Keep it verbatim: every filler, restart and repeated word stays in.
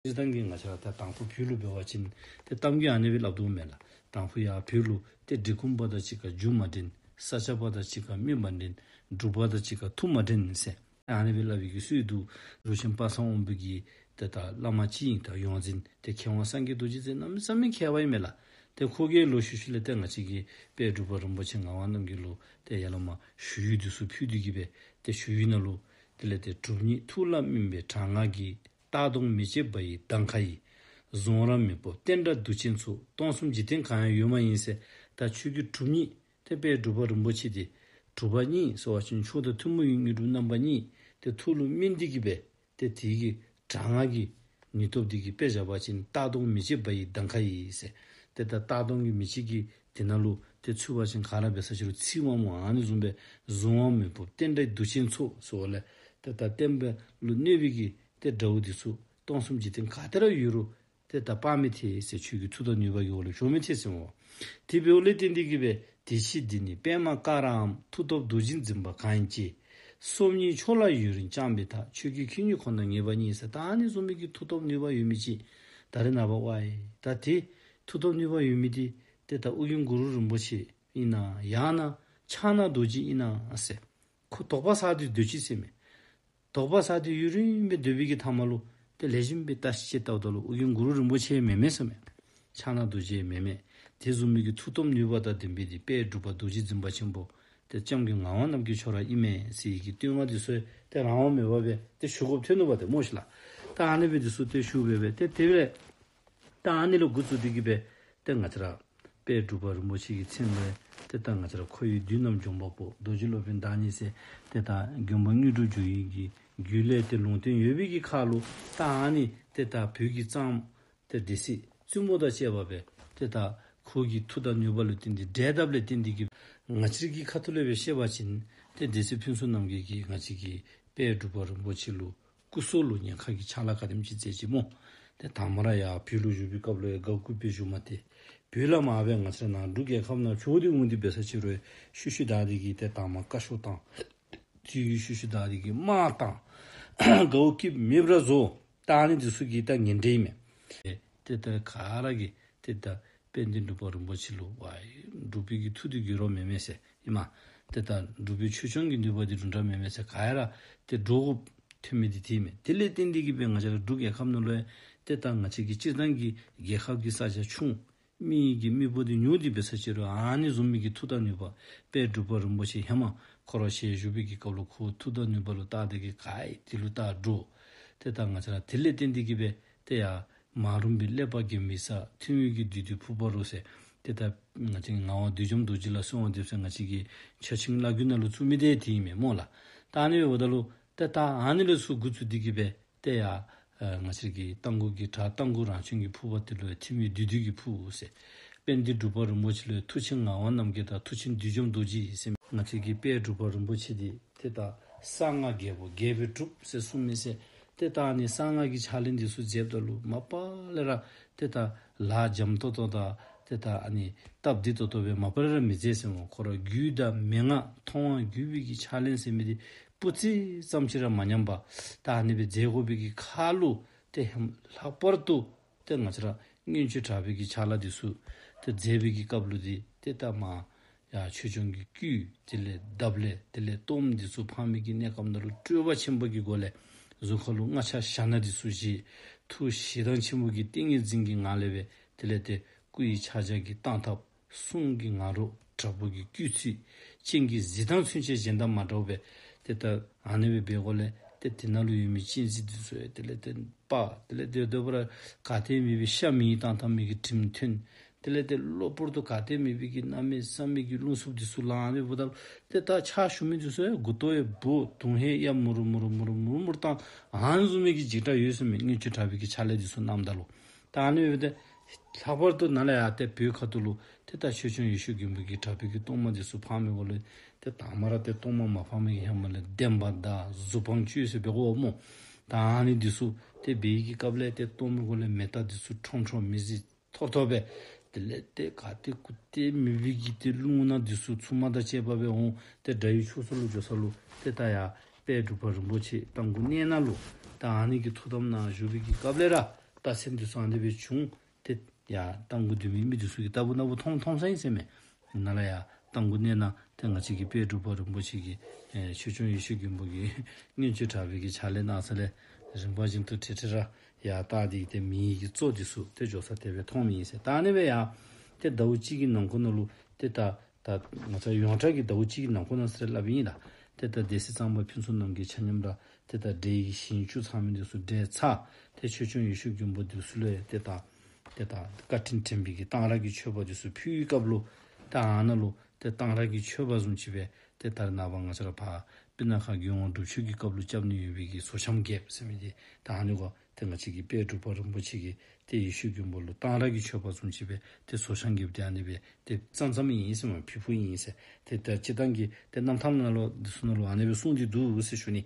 སྤྱིར་བཏང་གི་ང་བཅས་ར་ད་དང་ཕུ་བོད་ལུ་འབད་བ་ཅིན་ཏེ་གཏམ་གྱི་ཨ་ནི་སྦེ་སླབ་དོ་མས་ལགས། དང་ཕུ་ཡར་བོད་ལུ་ཏེ་འབྲི་གུང་པ་དང་གཅིག་ཁར་རྒྱུ་མ་འདྲེན། ས་སྐྱ་པ་དང་གཅིག་ཁར་མི་མ་འདྲེན། འབྲུག་པ་དང་གཅིག་ཁར་མཐུ་མ་འདྲེན་ཟེར། ཨ་ནི་སྦེ་སླབ་པའི་གི་སྲོལ་འདུག། རུ་ཆེན་དཔག་བསམ་དབང་པོ་གི་ཏེ་ད་བླ་མ་ཅིག་ཨིན། ད་ཡོངས་འཛིན་ཏེ་མཁས་དབང་སངས་རྒྱས་རྡོ་རྗེ་ཟེར་གནམ་མེད་ས་མེད་མཁས་པ་ཨིན་མས་ལགས། ཏེ་ཁོ་གིས་ལོག་ཤུལ་ཤུལ་ལས་ཏེ་ང་བཅས་ཀྱི་དཔལ་འབྲུག་པ་རིན་པོ་ཆེ་ངག་དབང་རྣམ་རྒྱལ་ལུ་ཏེ་ཡར་ལས་མར་ཞུ་ཡིག་འདི་ཚུ་ཕུལ་ཏེ་གི་སྦེ་ཏེ་ཞུ་ཡིག་ནང་ལུ་དེ་ལས་ཏེ་གྲུབ་བརྙེས་ཐུགས་ལ་སྨིན་པའི་དྲག་སྔགས་ཀྱི། རྟ་གདོང་མེ་ལྕེ་འབར་བའི་གདངས་ཁ་ཡིས། གཟུང་བར་མི་སྤོབས་བསྟན་དགྲ་གདུག་ཅན་ཚོགས། སྟོང་གསུམ་འཇིག་རྟེན་གང་ཡང་ཡོད་མ་ཡིན་ཟེར། ད་ཁྱོད་ཀྱི་གྲུབ་བརྙེས་ཏེ་དཔལ་འབྲུག་པ་རིན་པོ་ཆེ་འདི་གྲུབ་པ་བརྙེས་ཟེར་བ་ཅིན་མཆོག་དང་ཐུན་མོང་གི་དངོས་གྲུབ་རྣམ་པ་གཉིས་ཏེ་ཐུགས་ལུ་སྨིན་ཏེ་གི་སྦེ་ཏེ་དེ་གི་དྲག་སྔགས་ཀྱི་ནུས་སྟོབས་འདི་གིས་དཔེ་བཞག་པ་ཅིན་རྟ་གདོང་མེ་ལྕེ་འབར་བའི་གདངས་ཁ་ཡིས་ཟེར། ཏེ་ད་རྟ་གདོང་གི་མེ་ལྕེ་གིས་དེ་ནང་ལུ་ཏེ་ཚུད་པ་ཅིན་ག་ར་འབད་ས་ཅི་རུང་ཚིག་མ་མོ་ཨ་ནི་བཟུམ་སྦེ། གཟུང་བར་མི་སྤོབས་བསྟན་དགྲ་གདུག་ཅན་ཚོགས་ཟེར་བ་ལས་ཏེ་ད་བསྟན་པ་ལུ་གནོད་པའི་གི་ཏེ་དགྲ་བོ་འདི་ཚུ་སྟོང་གསུམ་འཇིག་རྟེན་ག་ཏེ་ར་ཡོད་རུང་ཏེ་ད་དཔའ་མི་ཐེ་ཟེར། ཁྱོད་ཀྱི་མཐུ་དང་ནུས་པ་གི་འོག་ལུ་ཤོར་མི་ཐེ་ཟེར་སྨོ། དེ་འབདཝ་ལས་བརྟེན་ཏེ་གི་སྦེ་དེ་ཕྱིར་འདི་ནི་པདྨ་ཀ་རའམ། མཐུ་སྟོབས་རྡོ་རྗེ་འཛིན་པ་གང་ཡིན་གྱི། སོམ་ཉིའི་ཕྱོགས་ལ་ཡུན་རིང་བཅངས་པའི་མཐའ། ཆོས་ཀྱི་ཁྱོད་ཉིད་ཁོ་ན་ངེས་པ་ཉིད་ཟེར། ད་ཨ་ནི་བཟུམ་མའི་གི་མཐུ་སྟོབས་ནུས་པ་ཡོད་མི་ཅིག་ད་རེས་ནངས་པ་ཝའི་ད་དེ་མཐུ་སྟོབས་ནུས་པ་ཡོད་མི་འདི་ཏེ་ད་ཨོ་རྒྱན་གུ་རུ་རིན་པོ་ཆེ་ཨིན་ན་ཡང་ན་ཕྱག་ན་རྡོ་རྗེ་ཨིན་ན་ཟེར། ཁོ་དོགས་པ་ཟ་སྟེ་སྡོད་ཅི་ཟེར་མས། དོགས་པ་ཟ་སྟེ་ཡུན་རིངམོ་སྦེ་སྡོད་པའི་གི་མཐའ་མ་ལུ་ཏེ་ལེགས་ཤོམ་སྦེ་བརྟག་ཞིབ་བྱས་བལྟཝ་ད་ལུ་ཨོ་རྒྱན་གུ་རུ་རིན་པོ་ཆེ་མེན་མས་ཟེར་མས། ཕྱག་ན་རྡོ་རྗེ་མེན་མས། དེ་བཟུམ་མའི་གི་མཐུ་སྟོབས་ནུས་པ་དང་ལྡན་པའི་འདི་དཔལ་འབྲུག་པ་རྡོ་རྗེ་འཛིན་པ་ཆེན་པོ་ཏེ་སྐྱབས་མགོན་ངག་དབང་རྣམ་རྒྱལ་མཆོག་ར་ཨིན་མས་ཟེར་བའི་གི་བསྟོད་བསྔགས་འདི་ཚུ་ཏེ་རང་དབང་མེད་པར་སྦེ་ཏེ་ཞུ་དགོཔ་ཐོན་ནུག་པ་ཏེ་སྨོ་ཤིག་ལགས། ད་ཨ་ནི་སྦེ་འདི་ཚུ་ཏེ་ཞུ་སྦེ་སྦེ་ཏེ་དེ་སྦེ་ད་ཨ་ནི་ལུ་འགོ་བཙུགས་ཏེ་གི་སྦེ་ཏེ་ང་བཅས་ར་དཔལ་འབྲུག་པ་རིན་པོ་ཆེ་གི་མཚན་ལས་ཏེ་ད་ང་བཅས་ར་ཁོ་ཡི་བདུད་རྣམས་འཇོམས་པ་པོ། རྡོ་རྗེ་སློབ་དཔོན་བདག་ཉིད་ཟེར། ཏེ་ད་མགོན་པོ་དངོས་གྲུབ་འབྱུང་བའི་གི་རྒྱུད་ལས་ཏེ་ལུང་བསྟན་ཡོད་པའི་གི་ཁར་ལུ་ད་ཨ་ནི་ཏེ་ད་བོད་ཀྱི་གཙང་ཏེ་སྡེ་སྲིད་བཙུན་མོ་དང་བཅས་པ་སྦེ་ཏེ་ད་ཁོ་གི་མཐུ་དང་ནུས་པ་ལུ་བརྟེན་ཏེ་བསྒྲལ་དཔ་ལས་བརྟེན་ཏེ་གི་ང་བཅས་ཀྱི་ཁ་ཐུག་ལས་སྦེ་བཤད་པ་ཅིན་ཏེ་སྡེ་སྲིད་ཕུན་ཚོགས་རྣམ་རྒྱལ་གྱིས་ང་བཅས་ཀྱི་དཔལ་འབྲུག་པ་རིན་པོ་ཆེ་ལུ་སྐུ་སྲོག་ལུ་ཉེན་ཁ་གི་ཕྱག་ལཱ་ག་དེམ་ཅིག་མཛད་ཅི་སྨོ། ཏེ་དང་པ་ར་ཡར་བོད་ལུ་བཞུགས་པའི་སྐབས་ལུ་ཡང་དགའ་སྐུ་སྦེ་བཞུགས་མ་སྟེར། བོད་ལས་མར་སྦེ་ང་བཅས་ནང་འབྲུག་རྒྱལ་ཁབ་ནང་བྱོག་སྟེ་འོང་སྟེ་འབད་ས་ཅི་རུང་ཤུལ་ཤུལ་བདའ་སྟེ་གི་ཏེ་དང་པ་བཀའ་ཤོག་བཏང་། དེའི་ཤུལ་ཤུལ་བདའ་སྟེ་གི་དམག་བཏང་། དགའ་བོ་སྐྱིདཔ་མེདཔ་ར་བཟོ། ད་ཨ་ནི་འདི་ཚུ་གི་ད་ངན་འབྲས་ཨིན་མས། ཏེ་ད་ག་ར་གིས་ཏེ་ད་དཔལ་ལྡན་འབྲུག་པ་རིན་པོ་ཆེ་ལུ་ཝའི་འབྲུག་པའི་གི་མཐུ་འདི་འགྱུར་བ་མེད་མས་ཟེར་ཨིན་མས། ཏེ་ད་འབྲུག་པའི་ཆོས་སྐྱོང་གི་ནུས་པ་འདི་འདྲ་འདྲ་མེད་མས་ཟེར་ག་ར་ཏེ་འདྲོག་དགོཔ་ཐོན་མི་འདི་དེ་ཨིན་མས། དེ་ལས་བརྟེན་ཏེ་གི་སྦེ་ང་བཅས་ར་འབྲུག་རྒྱལ་ཁབ་ནང་ལུ་ཡང་ཏེ་ད་ང་བཅས་ཀྱི་སྤྱིར་བཏང་གི་རྒྱལ་ཁབ་ཀྱི་ས་ཆ་ཆུང་། མི་གི་མི་འབོར་འདི་ཉུང་སྟེ་འབད་ས་ཅི་རུང་ཨ་ནི་བཟུམ་མའི་གི་མཐུ་དང་ནུས་པ་དཔལ་འབྲུག་པ་རིན་པོ་ཆེ་ཧེ་མ་ཁོ་ར་ཞལ་བཞུགས་པའི་གི་སྐབས་ལུ་ཁོ་མཐུ་དང་ནུས་པ་ལུ་བལྟ་སྟེ་གི་ག་ཨེ་དེ་ལུ་བལྟ་འདྲོག། ཏེ་ད་ང་བཅས་ར་དེ་ལས་བརྟེན་ཏེ་གི་སྦེ་ཏེ་ཡར་མ་རུངས་པའི་ཀླད་པ་འགེམས་པའི་ས། ཐིམ་ཡུལ་གྱི་བདུད་འདུལ་ཕུར་པ་རུ་ཟེར། ཏེ་ད་ང་བཅས་ངག་དབང་བདུད་འཇོམས་རྡོ་རྗེ་ལ་གསོལ་བ་འདེབས་ཟེར་ང་བཅས་ཀྱི་ཕྱག་ཆེན་བླ་བརྒྱུད་ནང་ལུ་བཙུགས་མི་འདི་དེ་ཨིན་མས་སྨོ་ལགས། ད་ཨ་ནི་འབདཝ་ད་ལུ་ཏེ་ད་ཨ་ནི་ལས་ཚུར་འགོ་བཙུགས་ཏེ་གི་སྦེ་ཏེ་ཡར་ཨ་ང་བཅས་ཀྱི་རྟ་མགོ་གི་བྲག་རྟ་མགོ་རང་བྱོན་གྱི་ཕུར་པ་དེ་ལུ་ཡང་ཐིམ་ཡུལ་བདུད་འདུལ་གྱི་ཕུར་ཟེར། དཔལ་ལྡན་འབྲུག་པ་རིན་པོ་ཆེ་ལུ་ཡང་མཐུ་ཆེན་ངག་དབང་རྣམ་རྒྱལ་དང་མཐུ་ཆེན་བདུད་འཇོམས་རྡོ་རྗེ་ཟེར། ང་བཅས་ཀྱི་དཔལ་འབྲུག་པ་རིན་པོ་ཆེ་འདི་ཏེ་ད་གསང་སྔགས་རྒྱལ་པོ་རྒྱལ་པོའི་སྒྲུབ་ཟེར་གསུངས་མི་ཟེར། ཏེ་ད་ཨ་ནི་གསང་སྔགས་ཀྱི་ཕྱག་ལེན་འདི་ཚུ་མཛདཔ་ད་ལུ་མ་པ་ལས་ར་ཏེ་ད་ལཱ་འཇམ་ཏོང་ཏོ་དང་ཏེ་ད་ཨ་ནི་སྟབས་བདེ་ཏོག་ཏོ་སྦེ་མ་པ་ལས་ར་མི་མཛད་ཟེར་སྨོ། ཁོ་ར་རྒྱུད་དང་མན་ངག་མཐོང་བ་བརྒྱུད་པའི་གི་ཕྱག་ལེན་ཟེར་མི་འདི་སྤུ་རྩེ་ཙམ་ཅིག་ར་མ་ཉམས་པར་ད་ཨ་ནི་སྦེ་མཛད་དགོ་པའི་གི་ཁར་ལུ་ཏེ་ལྷག་པར་དུ་ཏེ་ང་བཅས་ར་མངོན་སྤྱོད་དྲག་པོའི་གི་ཕྱག་ལཱ་འདི་ཚུ་ཏེ་མཛད་པའི་གི་སྐབས་ལུ་འདི་ཏེ་ད་མར་ཡར་ཆོས་སྐྱོང་གི་བསྐུལ་དེ་ལས་གདབ་ལས་དེ་ལས་གཏོརམ་འདི་ཚུ་འཕང་མི་གི་གནས་སྐབས་ནང་ལུ་སྤྲོས་པ་ཆེན་པོ་གི་སྒོ་ལས་གཟུགས་ཁ་ལུ་སྔགས་ཕྱག་ཞྭ་སྣ་འདི་ཚུ་བཞེས། ཐུགས་ཞེ་སྡང་ཆེན་པོ་གི་ཏིང་ངེ་འཛིན་གྱི་ངང་ལས་སྦེ་དེ་ལས་ཏེ་སྐུ་ཡི་ཕྱག་རྒྱ་གི་སྟངས་སྟབས། གསུང་གི་ང་རོ་དྲག་པོ་གི་སྐུལ་ཚིག་སྤྱན་གྱི་གཟི་མདངས་ཚུན་ཆད་གཞན་དང་མ་འདྲཝ་སྦེ། ཏེ་ད་ཨ་ནི་སྦེ་འབད་སྒོ་ལས་ཏེ་དེ་ནང་ལུ་ཡོད་མི་གཅན་གཟན་འདི་ཚུ་ཡང་དེ་ལས་ཏེ་སྤར། དེ་ལས་ཏེ་དེ་འབད་ར་ག་ཏེ་མེད་པའི་ཤ་མེད་བཏང་བཏང་མི་གི་དྲིམ་ཐོན། དེ་ལས་ཏེ་གློ་བུར་དུ་ག་ཏེ་མེད་པའི་གི་གནམ་མེད་ས་མེད་ཀྱི་རླུང་འཚུབ་འདི་ཚུ་ལངས། ཨ་ནི་འབདཝ་ད་ཏེ་ད་ཕྱག་ཞུ་མི་འདི་ཚུ་ཡང་མགུ་ཏོ་ཡང་སྦུབ། དུང་ཧེ་ཡར་མུ་རུ་མུ་རུ་མུ་རུ་མུ་རུ་མུ་རུ་བཏང་། ཨ་ནི་བཟུམ་མའི་གི་འཇིགས་སྐྲག་ཡོད་ཟེར་མས། མངོན་སྤྱོད་དྲག་པོའི་གི་ཕྱག་ལཱ་འདི་ཚུ་གནངམ་ད་ལུ། ད་ཨ་ནི་སྦེ་ཏེ་ལྷག་པར་དུ་ནཱ་ལས་ཡར་ཏེ་བོད་ཁ་ཐུག་ལུ་ཏེ་ད་ཆོས་སྐྱོང་ཡེ་ཤེས་མགོན་པོ་གི་དྲག་པོའི་གི་གཏོརམ་འདི་ཚུ་འཕང་མི་སྒོ་ལས་ཏེ་དང་པ་ར་ཏེ་གཏོརམ་མ་འཕང་མི་གི་ཧེ་མ་ལས་བདེན་པ་དང་གཟུ་དཔང་བཅོལ་ཟེར་འབད་དགོ་སྨོ། ད་ཨ་ནི་འདི་ཚུ་ཏེ་འབད་བའི་གི་སྐབས་ལས་ཏེ་གཏོར་མའི་སྒོ་ལས་མེ་སྟག་འདི་ཚུ་ཁྲོམ་ཁྲོམ་མེ་བཟི་ཐོར་ཐོར་སྦེ། དེ་ལས་ཏེ་ག་ཏེ་གུ་ཏེ་མེད་པའི་གི་ཏེ་རླུང་ནག་འདི་ཚུ་འཚུབ་མ་དང་བཅས་པ་སྦེ་འོང་། ཏེ་དགྲ་ཡི་ཕྱོགས་སུ་ལུ་འགྱོ་ས་ལུ་ཏེ་ད་ཡར་དཔལ་འབྲུག་པ་རིན་པོ་ཆེ་རྟ་མགོ་གནས་ནང་ལུ་ད་ཨ་ནི་གི་ཐུགས་དམ་ནང་བཞུགས་པའི་གི་སྐབས་ལས་ར་ རྟགས་མཚན་འདི་ཚུ་ཨ་ནི་སྦེ་བྱུང་། ཏེ་ཡར་རྟ་མགོ་སྡོད་མི་མི་འདི་ཚུ་གིས་ལྟ་བུ་ན་བུ་མཐོང་མཐོང་ས་ཨིན་ཟེར་མས། ནཱ་ལས་ཡར་རྟ་མགོ་གནས་ནང་ཏེ་ང་བཅས་ཀྱི་དཔལ་འབྲུག་པ་རིན་པོ་ཆེ་གིས་ཨེ་ཆོས་སྐྱོང་ཡེ་ཤེས་མགོན་པོ་གིས་མངོན་སྤྱོད་དྲག་པོའི་གི་ཕྱག་ལས་གནང་ས་ལས་རིམ་པ་བཞིན་དུ་ཁྲིག་ཁྲི་ར་ཡར་བཏགས་ཏེ་ཏེ་མེ་གི་མཚོ་འདི་ཚུ་ཏེ་འགྱོ་ས་དེ་སྦེ་མཐོངམ་ཨིན་ཟེར། ད་ཨ་ནི་སྦེ་ཡར་ཏེ་ཟླཝ་གཅིག་གི་ནང་འཁོད་ནང་ལུ་ཏེ་ད་ད་ང་བཅས་ཡོངས་གྲགས་ཀྱི་ཟླཝ་གཅིག་གི་ནང་འཁོད་ནང་ཟེར་སླབ་ཨིན་ལགས། ཏེ་ད་སྡེ་སྲིད་གཙང་པ་ཕུན་ཚོགས་རྣམ་རྒྱལ་ཆ་མཉམ་ར་ཏེ་ད་འདྲེ་གི་ཞིང་བཅུ་ཚང་མི་འདི་ཚུ་བསྒྲལ་ཚར། ཏེ་ཆོས་སྐྱོང་ཡེ་ཤེས་མགོན་པོ་འདི་ཚུ་ལུ་ཡང་ཏེ་ད་ཏེ་ད་བཀའ་དྲིན་དྲན་པའི་གི་གཏང་རག་གི་མཆོད་པ་འདི་ཚུ་ཕུལ་བའི་སྐབས་ལུ་ད་ཨ་ནཱ་ལུ་ཏེ་གཏང་རག་གི་མཆོད་པ་བཟུམ་ཅིག་སྦེ་ཏེ་ད་རེས་ནངས་པ་ང་བཅས་ར་ཕར་སྤུ་ན་ཁ་རྒྱལ་དབང་སྒྲུབ་མཆོད་ཀྱི་སྐབས་ལུ་རྐྱབ་ནི་ཡོད་པའི་གི་ཟོར་འཆམ་རྒྱབ་ཟེར་མི་འདི་ད་ཨ་ནི་གོ། ཏེ་ང་བཅས་ཀྱི་དཔལ་འབྲུག་པ་རིན་པོ་ཆེ་གིས་ཏེ་ཡེ་ཤེས་མགོན་པོ་ལུ་གཏང་རག་གི་མཆོད་པ་བཟུམ་ཅིག་སྦེ་ཏེ་ཟོར་འཆམ་རྒྱབ་སྟེ་ཨ་ནི་སྦེ་ཏེ་བརྩམས་བརྩམསམ་ཨིན་ཟེར་མས། ཕུལ་ཕུལཝ་ཨིན་ཟེར། ཏེ་ད་སྤྱིར་བཏང་གི་ཏེ་རྣམ་ཐར་ནང་ལུ་འདི་ཚུ་ནང་ལུ་ཨ་ནི་སྦེ་གསུངས་ཏེ་འདུག་ཟེར་ཞུ་ནི།